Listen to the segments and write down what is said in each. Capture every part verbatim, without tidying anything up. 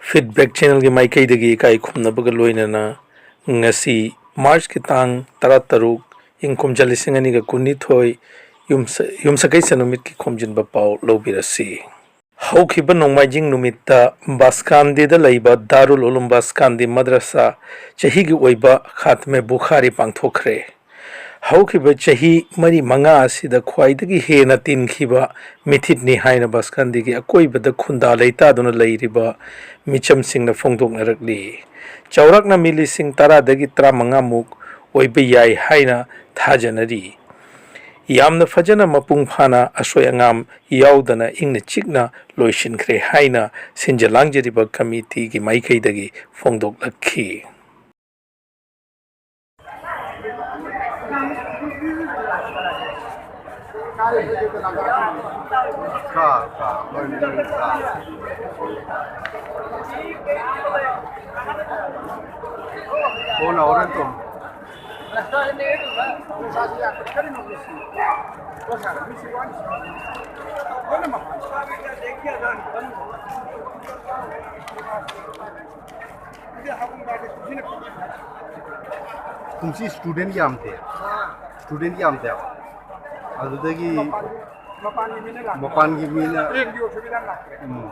Feedback Channelꯒꯤ ꯃꯥꯏꯀꯩꯗꯒꯤ ꯏꯀꯥꯏ ꯈꯨꯝꯅꯕꯒ ꯂꯣꯏꯅꯅ ꯉꯁꯤ Marchꯀꯤ ꯇꯥꯡ ꯇꯔꯥꯇꯔꯨꯛ, ꯏꯪ ꯀꯨꯝꯖꯥ ꯂꯤꯁꯤꯡ ꯑꯅꯤꯒ ꯀꯨꯟꯅꯤꯊꯣꯏ, ꯌꯨꯝꯁ-, ꯌꯨꯝꯁꯀꯩꯁ ꯅꯨꯃꯤꯠꯀꯤ ꯈꯣꯝꯖꯤꯟꯕ ꯄꯥꯎ ꯂꯧꯕꯤꯔꯁꯤ꯫ ꯍꯧꯈꯤꯕ ꯅꯣꯡꯃꯥꯏꯖꯤꯡ ꯅꯨꯃꯤꯠꯇ ꯕꯁꯀꯥꯟꯗꯤꯗ ꯂꯩꯕ ꯗꯥꯔꯨꯜ ꯎꯂꯨꯝ ꯕꯁꯀꯥꯟꯗꯤ ꯃꯗ꯭ꯔꯁꯥ ꯆꯍꯤꯒꯤ ꯑꯣꯏꯕ ꯈꯥꯇꯃꯦ ꯕꯨꯈꯥꯔꯤ ꯄꯥꯡꯊꯣꯛꯈ꯭ꯔꯦ꯫ ꯍꯧꯈꯤꯕ ꯆꯍꯤ ꯃꯔꯤ ꯃꯉꯥ ꯑꯁꯤꯗ ꯈ꯭ꯋꯥꯏꯗꯒꯤ ꯍꯦꯟꯅ ꯇꯤꯟꯈꯤꯕ ꯃꯤꯊꯤꯠꯅꯤ ꯍꯥꯏꯅ ꯕꯁꯀꯥꯟꯗꯤꯒꯤ ꯑꯀꯣꯏꯕꯗ ꯈꯨꯟꯗꯥ ꯂꯩꯇꯥꯗꯨꯅ ꯂꯩꯔꯤꯕ ꯃꯤꯆꯝꯁꯤꯡꯅ ꯐꯣꯡꯗꯣꯛꯅꯔꯛꯂꯤ꯫ ꯆꯥꯎꯔꯥꯛꯅ ꯃꯤ ꯂꯤꯁꯤꯡ ꯇꯔꯥꯗꯒꯤ ꯇꯔꯥꯃꯉꯥꯃꯨꯛ ꯑꯣꯏꯕ ꯌꯥꯏ ꯍꯥꯏꯅ ꯊꯥꯖꯅꯔꯤ꯫ ꯌꯥꯝꯅ ꯐꯖꯅ ꯃꯄꯨꯡ ꯐꯥꯅ ꯑꯁꯣꯏ ꯑꯉꯥꯝ ꯌꯥꯎꯗꯅ ꯏꯪꯅ ꯆꯤꯛꯅ ꯂꯣꯏꯁꯤꯟꯈ꯭ꯔꯦ ꯍꯥꯏꯅ ꯁꯤꯟꯖ ꯂꯥꯡꯖꯔꯤꯕ ꯀꯃꯤꯇꯤꯒꯤ ꯃꯥꯏꯀꯩꯗꯒꯤ ꯐꯣꯡꯗꯣꯛꯂꯛꯈꯤ꯫ ꯀꯨꯝꯁꯤ ꯁ꯭ꯇꯨꯗꯦꯟ ꯌꯥꯝꯗꯦ꯫ ꯁ꯭ꯇꯨꯗꯦꯟ ꯌꯥꯝꯗꯦꯕ꯫ ꯑꯗꯨꯗꯒꯤ ꯃꯄꯥꯟꯒꯤ ꯃꯤꯅ ꯂꯥꯛꯄ꯫ ꯃꯄꯥꯟꯒꯤ ꯃꯤꯅ ꯇ꯭ꯔꯦꯟꯒꯤ ꯑꯣꯏꯕ ꯂꯥꯛꯇ꯭ꯔꯦ꯫ ꯎꯝ꯫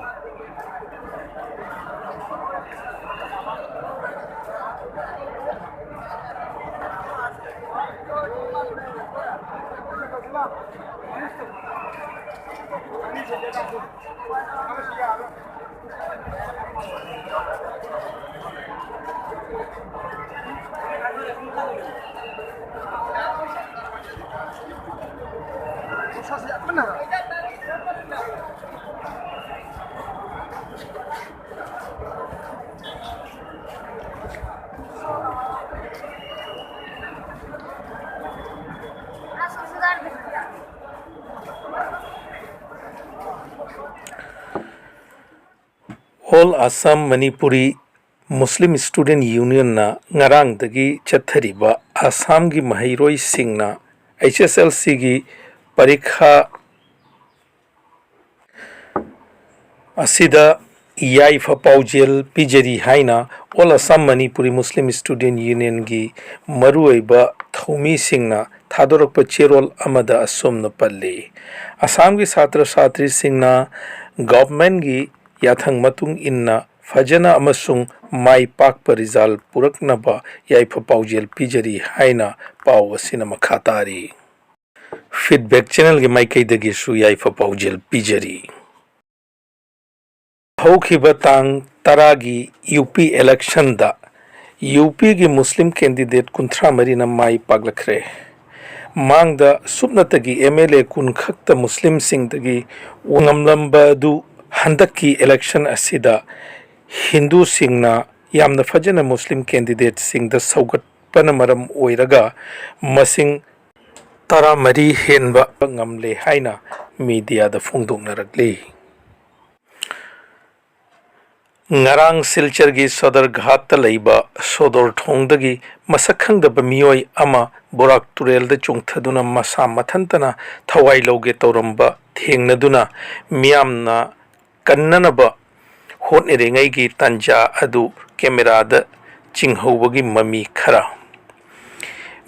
All Assam Manipuri Muslim Student Unionꯅ ꯉꯔꯥꯡꯗꯒꯤ ꯆꯠꯊꯔꯤꯕ ꯑꯁꯥꯝꯒꯤ ꯃꯍꯩꯔꯣꯏꯁꯤꯡꯅ H S L Cꯒꯤ ꯄꯔꯤꯈꯥ ꯑꯁꯤꯗ ꯌꯥꯏꯐ ꯄꯥꯎꯖꯦꯜ ꯄꯤꯖꯔꯤ ꯍꯥꯏꯅ All Assam Manipuri Muslim Student Unionꯒꯤ ꯃꯔꯨꯑꯣꯏꯕ ꯊꯧꯃꯤꯁꯤꯡꯅ ꯊꯥꯗꯣꯔꯛꯄ ꯆꯦꯔꯣꯜ ꯑꯃꯗ ꯑꯁꯨꯝꯅ ꯄꯜꯂꯤ꯫ ꯑꯁꯥꯝꯒꯤ ꯁꯥꯇ꯭ꯔ ꯁꯥꯇ꯭ꯔꯤꯁꯤꯡꯅ ꯒꯚꯔꯟꯃꯦꯟꯒꯤ ꯌꯥꯊꯪ ꯃꯇꯨꯡ ꯏꯟꯅ ꯐꯖꯅ ꯑꯃꯁꯨꯡ ꯃꯥꯏ ꯄꯥꯛꯄ ꯔꯤꯖꯜ ꯄꯨꯔꯛꯅꯕ ꯌꯥꯏꯐ ꯄꯥꯎꯖꯦꯜ ꯄꯤꯖꯔꯤ ꯍꯥꯏꯅ ꯄꯥꯎ ꯑꯁꯤꯅ ꯃꯈꯥ ꯇꯥꯔꯤ꯫ Feedback Channelꯒꯤ ꯃꯥꯏꯀꯩꯗꯒꯤꯁꯨ ꯌꯥꯏꯐ ꯄꯥꯎꯖꯦꯜ ꯄꯤꯖꯔꯤ꯫ ꯍꯧꯈꯤꯕ ꯇꯥꯡ ꯇꯔꯥꯒꯤ ꯌꯨ ꯄꯤ electionꯗ ꯌꯨ ꯄꯤꯒꯤ ꯃꯨꯁꯂꯤꯝ candidate ꯀꯨꯟꯊ꯭ꯔꯥ ꯃꯔꯤꯅ ꯃꯥꯏ ꯄꯥꯛꯂꯛꯈ꯭ꯔꯦ꯫ ꯃꯥꯡꯗ ꯁꯨꯞꯅꯇꯒꯤ ꯑꯦꯝ ꯑꯦꯜ ꯑꯦ ꯀꯨꯟ ꯈꯛꯇ ꯃꯨꯁꯂꯤꯝꯁꯤꯡꯗꯒꯤ ꯉꯝꯂꯝꯕ ꯑꯗꯨ ꯍꯟꯗꯛꯀꯤ election ꯑꯁꯤꯗ ꯍꯤꯟꯗꯨꯁꯤꯡꯅ ꯌꯥꯝꯅ ꯐꯖꯅ ꯃꯨꯁꯂꯤꯝ candidateꯁꯤꯡꯗ ꯁꯧꯒꯠꯄꯅ ꯃꯔꯝ ꯑꯣꯏꯔꯒ ꯃꯁꯤꯡ ꯇꯔꯥꯃꯔꯤ ꯍꯦꯟꯕ ꯉꯝꯂꯦ ꯍꯥꯏꯅ mediaꯗ ꯐꯣꯡꯗꯣꯛꯅꯔꯛꯂꯤ꯫ ꯉꯔꯥꯡ ꯁꯤꯜꯆꯔꯒꯤ ꯁꯣꯗꯔ ꯘꯥꯠꯇ ꯂꯩꯕ ꯁꯣꯗꯣꯔ ꯊꯣꯡꯗꯒꯤ ꯃꯁꯛ ꯈꯪꯗꯕ ꯃꯤꯑꯣꯏ ꯑꯃ ꯕꯣꯔꯥꯛ ꯇꯨꯔꯦꯜꯗ ꯆꯣꯡꯊꯗꯨꯅ ꯃꯁꯥ ꯃꯊꯟꯇꯅ ꯊꯋꯥꯏ ꯂꯧꯒꯦ ꯇꯧꯔꯝꯕ ꯊꯦꯡꯅꯗꯨꯅ ꯃꯤꯌꯥꯝꯅ ꯀꯟꯅꯅꯕ ꯍꯣꯠꯅꯔꯤꯉꯩꯒꯤ ꯇꯥꯟꯖꯥ ꯑꯗꯨ cameraꯗ ꯆꯤꯡꯍꯧꯕꯒꯤ ꯃꯃꯤ ꯈꯔ꯫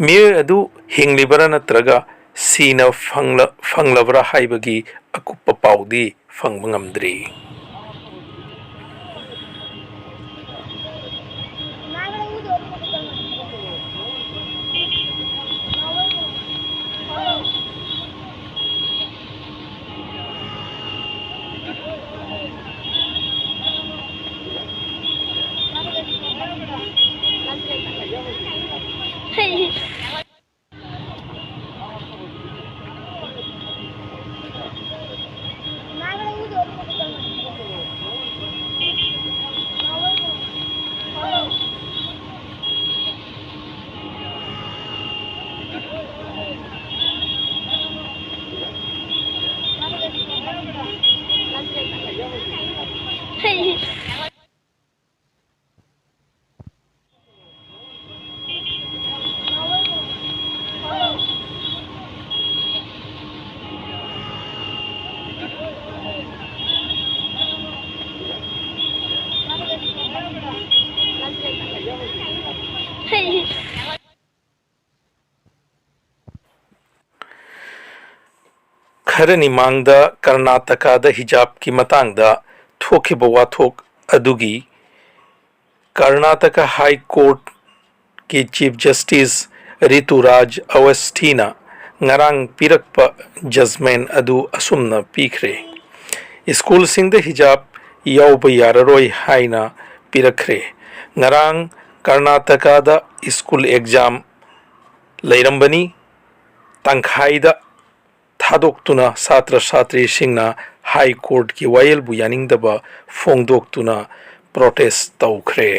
ꯃꯤꯑꯣꯏ ꯑꯗꯨ ꯍꯤꯡꯂꯤꯕꯔꯥ ꯅꯠꯇ꯭ꯔꯒ ꯁꯤꯅ ꯐꯪꯂ-, ꯐꯪꯂꯕ꯭ꯔꯥ ꯍꯥꯏꯕꯒꯤ ꯑꯀꯨꯞꯄ ꯄꯥꯎꯗꯤ ꯐꯪꯕ ꯉꯝꯗ꯭ꯔꯤ꯫ ꯈꯔꯅꯤ ꯃꯥꯡꯗ ꯀꯔꯅꯥꯇꯀꯥꯗ ꯍꯤꯖꯥꯕꯀꯤ ꯃꯇꯥꯡꯗ ꯊꯣꯛꯈꯤꯕ ꯋꯥꯊꯣꯛ ꯑꯗꯨꯒꯤ ꯀꯔꯅꯥꯇꯀꯥ ꯍꯥꯏ ꯀꯣꯔꯠꯀꯤ ꯆꯤꯐ ꯖꯁꯇꯤꯁ ꯔꯤꯇꯨꯔꯥꯖ ꯑꯋꯁꯊꯤꯅ ꯉꯔꯥꯡ ꯄꯤꯔꯛꯄ ꯖꯖꯃꯦꯟ ꯑꯗꯨ ꯑꯁꯨꯝꯅ ꯄꯤꯈ꯭ꯔꯦ꯫ ꯁ꯭ꯀꯨꯜꯁꯤꯡꯗ ꯍꯤꯖꯥꯕ ꯌꯥꯎꯕ ꯌꯥꯔꯔꯣꯏ ꯍꯥꯏꯅ ꯄꯤꯔꯛꯈ꯭ꯔꯦ꯫ ꯉꯔꯥꯡ ꯀꯔꯅꯥꯇꯀꯥꯗ ꯁ꯭ꯀꯨꯜ ꯑꯦꯛꯖꯥꯝ ꯂꯩꯔꯝꯕꯅꯤ꯫ ꯇꯪꯈꯥꯏꯗ ꯊꯥꯗꯣꯛꯇꯨꯅ ꯁꯥꯇ꯭ꯔ ꯁꯥꯇ꯭ꯔꯤꯁꯤꯡꯅ ꯍꯥꯏ ꯀꯣꯔꯠꯀꯤ ꯋꯥꯌꯦꯜꯕꯨ ꯌꯥꯅꯤꯡꯗꯕ ꯐꯣꯡꯗꯣꯛꯇꯨꯅ ꯄ꯭ꯔꯣꯇꯦꯁ ꯇꯧꯈ꯭ꯔꯦ꯫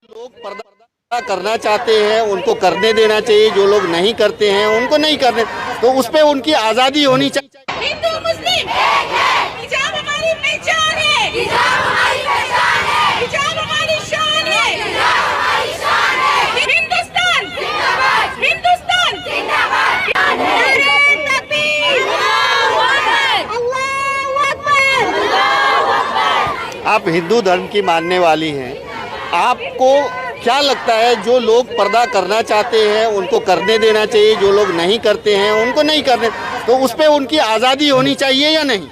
लोग पर्दा करना चाहते हैं, उनको करने देना चाहिए। जो लोग नहीं करते हैं, उनको नहीं करने, तो उस पे उनकी आजादी होनी चाहिए। हिंदू मुस्लिम एक है। हिजाब हमारी पहचान है। हिजाब हमारी पहचान है। हिजाब हमारी शान है। हिजाब हमारी शान है। हिंदुस्तान जिंदाबाद। हिंदुस्तान जिंदाबाद। नारे तकबीर। अल्लाहू अकबर। अल्लाहू अकबर। अल्लाहू अकबर। आप हिंदू धर्म की मानने वाली हैं, आपको क्या लगता है, जो लोग पर्दा करना चाहते हैं उनको करने देना चाहिए, जो लोग नहीं करते हैं उनको नहीं करने, तो उस पे उनकी आज़ादी होनी चाहिए या नहीं?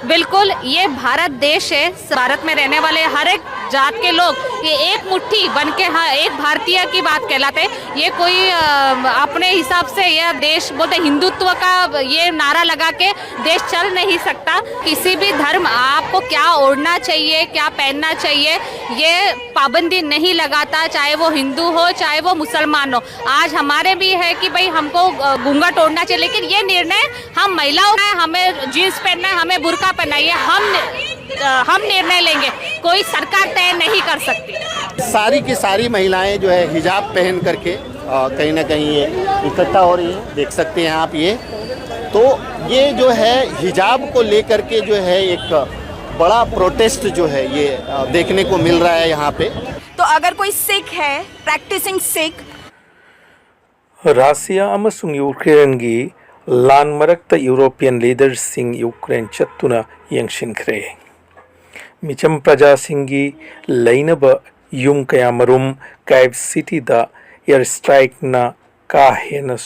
बिल्कुल, ये भारत देश है। भारत में रहने वाले हर एक जात के लोग ये एक मुट्ठी बन के, हाँ, एक भारतीय की बात कहलाते हैं। ये कोई अ, अपने हिसाब से यह देश बोलते, हिंदुत्व का ये नारा लगा के देश चल नहीं सकता। किसी भी धर्म, आपको क्या ओढ़ना चाहिए, क्या पहनना चाहिए, ये पाबंदी नहीं लगाता, चाहे वो हिंदू हो, चाहे वो मुसलमान हो। आज हमारे भी है कि भाई, हमको अ, घूंघट ओढ़ना चाहिए, लेकिन ये निर्णय हम महिलाओं का है, हमें जींस पहनना है, हमें बुर्का पहनना है, ये हम अ, हम निर्णय लेंगे, कोई सरकार तय नहीं कर सकती। सारी की सारी महिलाएं जो है हिजाब पहन करके अ, कहीं ना कहीं ये इकट्ठा हो रही है। देख सकते हैं आप ये, तो ये जो है हिजाब को लेकर के जो है एक बड़ा प्रोटेस्ट जो है ये अ, देखने को मिल रहा है यहाँ पे। तो अगर कोई सिख है, प्रैक्टिसिंग सिख, ꯔꯥꯁꯤꯌꯥ ꯑꯃꯁꯨꯡ ꯌꯨꯀ꯭ꯔꯦꯟꯒꯤ ꯂꯥꯟ ꯃꯔꯛꯇ ꯌꯨꯔꯣꯄꯤꯌꯟ ꯂꯤꯗꯔꯁꯤꯡ ꯌꯨꯀ꯭ꯔꯦꯟ ꯆꯠꯇꯨꯅ ꯌꯦꯡꯁꯤꯟꯈ꯭ꯔꯦ꯫ ꯃꯤꯆꯝ ꯄ꯭ꯔꯖꯥꯁꯤꯡꯒꯤ ꯂꯩꯅꯕ ꯌꯨꯝ ꯀꯌꯥꯃꯔꯨꯝ ꯀꯥꯏꯞ ꯁꯤꯇꯤꯗ ꯑꯦꯌꯔ ꯁ꯭ꯇ꯭ꯔꯥꯏꯛꯅ ꯀꯥ ꯍꯦꯟꯅ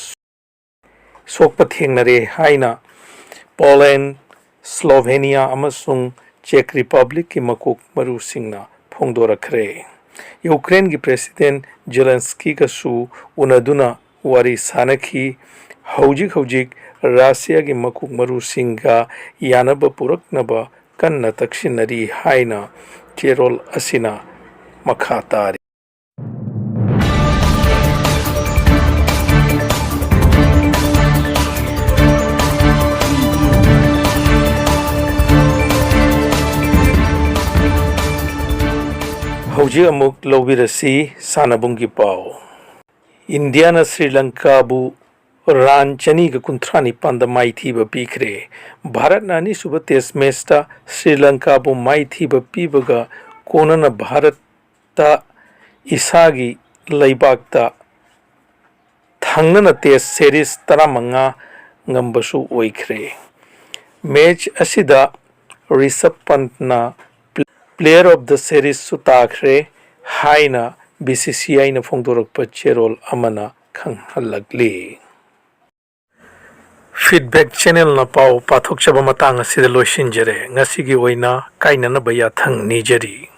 ꯁꯣꯛꯄ ꯊꯦꯡꯅꯔꯦ ꯍꯥꯏꯅ ꯄꯣꯂꯦꯟ, ꯁ꯭ꯂꯣꯚꯦꯅꯤꯌꯥ ꯑꯃꯁꯨꯡ ꯆꯦꯛ ꯔꯤꯄꯕ꯭ꯂꯤꯛꯀꯤ ꯃꯀꯣꯛ ꯃꯔꯨꯁꯤꯡꯅ ꯐꯣꯡꯗꯣꯔꯛꯈ꯭ꯔꯦ꯫ ꯌꯨꯀ꯭ꯔꯦꯟꯒꯤ ꯄ꯭ꯔꯦꯁꯤꯗꯦꯟꯠ ꯖꯦꯂꯦꯟꯁꯀꯤꯒꯁꯨ ꯎꯅꯗꯨꯅ ꯋꯥꯔꯤ ꯁꯥꯅꯈꯤ꯫ ꯍꯧꯖꯤꯛ ꯍꯧꯖꯤꯛ ꯔꯥꯁꯤꯌꯥꯒꯤ ꯃꯀꯣꯛ ꯃꯔꯨꯁꯤꯡꯒ ꯌꯥꯅꯕ ꯄꯨꯔꯛꯅꯕ ꯀꯟꯅ ꯇꯛꯁꯤꯟꯅꯔꯤ ꯍꯥꯏꯅ ꯆꯦꯔꯣꯜ ꯑꯁꯤꯅ ꯃꯈꯥ ꯇꯥꯔꯤ꯫ ꯍꯧꯖꯤꯛ ꯑꯃꯨꯛ ꯂꯧꯕꯤꯔꯁꯤ ꯁꯥꯟꯅꯕꯨꯡꯒꯤ ꯄꯥꯎ꯫ ꯏꯟꯗꯤꯌꯥꯅ ꯁ꯭ꯔꯤ ꯂꯪꯀꯥꯕꯨ ꯔꯥꯟ ꯆꯅꯤꯒ ꯀꯨꯟꯊ꯭ꯔꯥ ꯅꯤꯄꯥꯟꯗ ꯃꯥꯏꯊꯤꯕ ꯄꯤꯈ꯭ꯔꯦ꯫ ꯚꯥꯔꯠꯅ ꯑꯅꯤꯁꯨꯕ ꯇꯦꯁ ꯃꯦꯆꯇ ꯁ꯭ꯔꯤ ꯂꯪꯀꯥꯕꯨ ꯃꯥꯏꯊꯤꯕ ꯄꯤꯕꯒ ꯀꯣꯟꯅꯅ ꯚꯥꯔꯠꯇ ꯏꯁꯥꯒꯤ ꯂꯩꯕꯥꯛꯇ ꯊꯪꯅꯅ ꯇꯦꯁ ꯁꯦꯔꯤꯁ ꯇꯔꯥꯃꯉꯥ ꯉꯝꯕꯁꯨ ꯑꯣꯏꯈ꯭ꯔꯦ꯫ ꯃꯦꯆ ꯑꯁꯤꯗ ꯔꯤꯁꯕ ꯄꯟꯠꯅ ꯄ꯭ꯂꯦꯌꯔ ꯑꯣꯐ ꯗ ꯁꯦꯔꯤꯁꯁꯨ ꯇꯥꯈ꯭ꯔꯦ ꯍꯥꯏꯅ ꯕꯤ ꯁꯤ ꯁꯤ ꯑꯥꯏꯅ ꯐꯣꯡꯗꯣꯔꯛꯄ ꯆꯦꯔꯣꯜ ꯑꯃꯅ ꯈꯪꯍꯜꯂꯛꯂꯤ꯫ ꯐꯤꯗꯕꯦꯛ ꯆꯦꯅꯦꯜꯅ ꯄꯥꯎ ꯄꯥꯊꯣꯛꯆꯕ ꯃꯇꯥꯡ ꯑꯁꯤꯗ ꯂꯣꯏꯁꯤꯟꯖꯔꯦ꯫ ꯉꯁꯤꯒꯤ ꯑꯣꯏꯅ ꯀꯥꯏꯅꯅꯕ ꯌꯥꯊꯪ ꯅꯤꯖꯔꯤ꯫